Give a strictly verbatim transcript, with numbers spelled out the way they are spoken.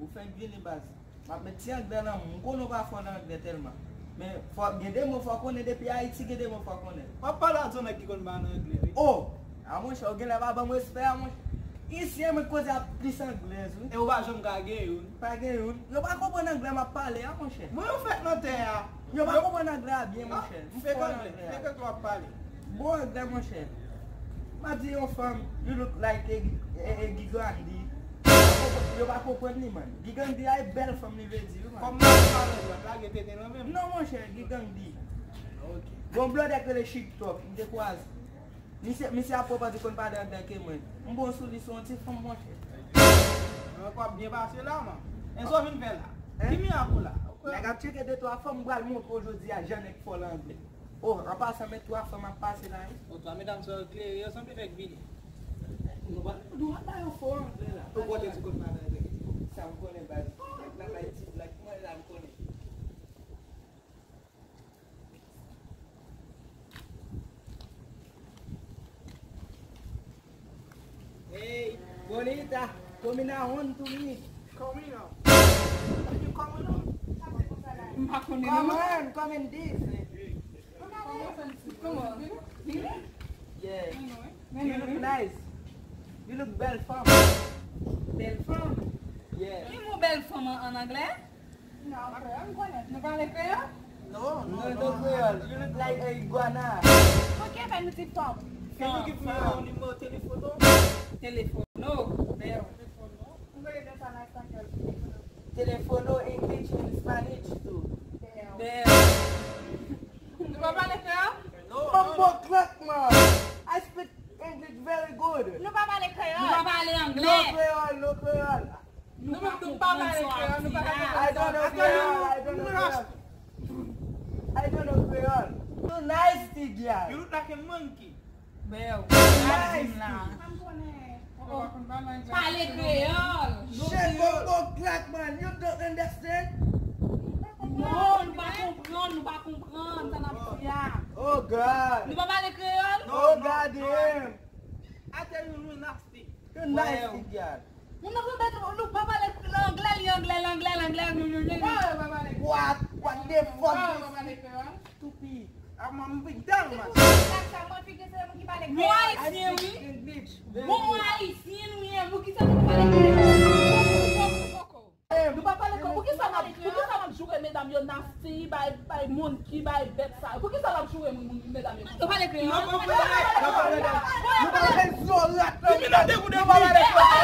Ou fenk vini baz. M ap met ti anglè nan men w. M konnen w pa fò nan anglè tèlman. Men fò gen de mo fò konnen depi Ayiti, gen de mo fò konnen. W ap pale ak yon nèg ki konn pale anglè, wi. Oh! A monchè, ou genlè pa ban m respè a monchè. Isi an mwen koze ap plis anglè wi. E ou pa janm ka gen youn. Pa gen youn. Yo pa konprann anglè m ap pale a monchè. Mwen yo fèt nan tè a. Yo pa konprann anglè a byen monchè. M fò nan anglè a. Fèk anglè, fèk anglè w ap pale. Bon anglè monchè. M ap di yon fanm, you look like a, a, a Gigandi. Yo pa konprann li man. Gigandi a e bèl fanm li vle di wi man. Kòm m ap pale anglè, lage tete nan men m. Non monchè, Gigandi. Ok. Gon blòdè k rele Chic Top, m te kwaze. Misye, misye ap pran pati konn pale anglè ke mwen. M bon sou li sou yon ti fanm monchè. Mwen kwè ap byen pase la man. E sa w vin fè la? Hein? Ki mi ap ou la? Nèg ap tcheke de twa fanm, m pral montre w jodi a jan nèg fò nan anglè. Oh, an pasan men twa fanm ap pase la wi. Oh, twa medam sa yo klere, yo sanble fèk vini. Nou pa, nou pa ba yo fò anglè la. Ou konnen ti konn pale anglè. Sa m konnen baz. Nèg la bay ti blag, mwen la m konnen. Hey, bonita, come in a home to me. Come in a. What you come in a? M pa konnen non. Come on, come in this. Come on. Yeah. You look nice. You look bèl fanm. Bèl fanm? Yeah. Ki mo bèl fanm an, an anglè? Non, kreyòl, m konnen. Nou pale kreyòl? No, no, no kreyòl. You look like a iguana. Ok, fè nou tip top. Can you give me your number telefono? Telefono. Bèl. Telefono. Telefono, English and Spanish too. Bèl. Nou pa pale kreyòl? No, no. Bumboclaat man. I speak English very good. Nou pa pale kreyòl. Nou pa pale anglè. No kreyòl, no kreyòl. Nou pa, nou pa pale kreyòl, nou pa pale kreyòl. I don't know kreyòl, I don't know kreyòl. I don't know kreyòl. You nice, ti gyal. You look like a monkey. Bèl. Nice. Pale kreyòl. Shit, bumboclaat man, you don't understand? Non, nou pa konprann, nou pa konprann sa n ap di a. Oh God. Nou pa pale kreyòl? Oh God damn. I tell you, you nasty. You nice, ti gyal. Moun nan konn bèt nou pa pale anglè, li anglè, li anglè, li anglè, li anglè. What? What the fuck? Stupid. A man, m big down, man. Nou ayisyen, wi. Bon, nou ayisyen, nou ye. Poukisa nou pale kreyòl? Nou pa pale kreyòl. Poukisa n ap, poukisa n ap joure medam yo nasty, bay, bay monkey, bay bèt sa yo? Poukisa n ap joure moun, moun, medam yo konsa? Nou pale kreyòl. Nou pa pale kreyòl. Nou pa pale kreyòl. Nou pa pale kreyòl.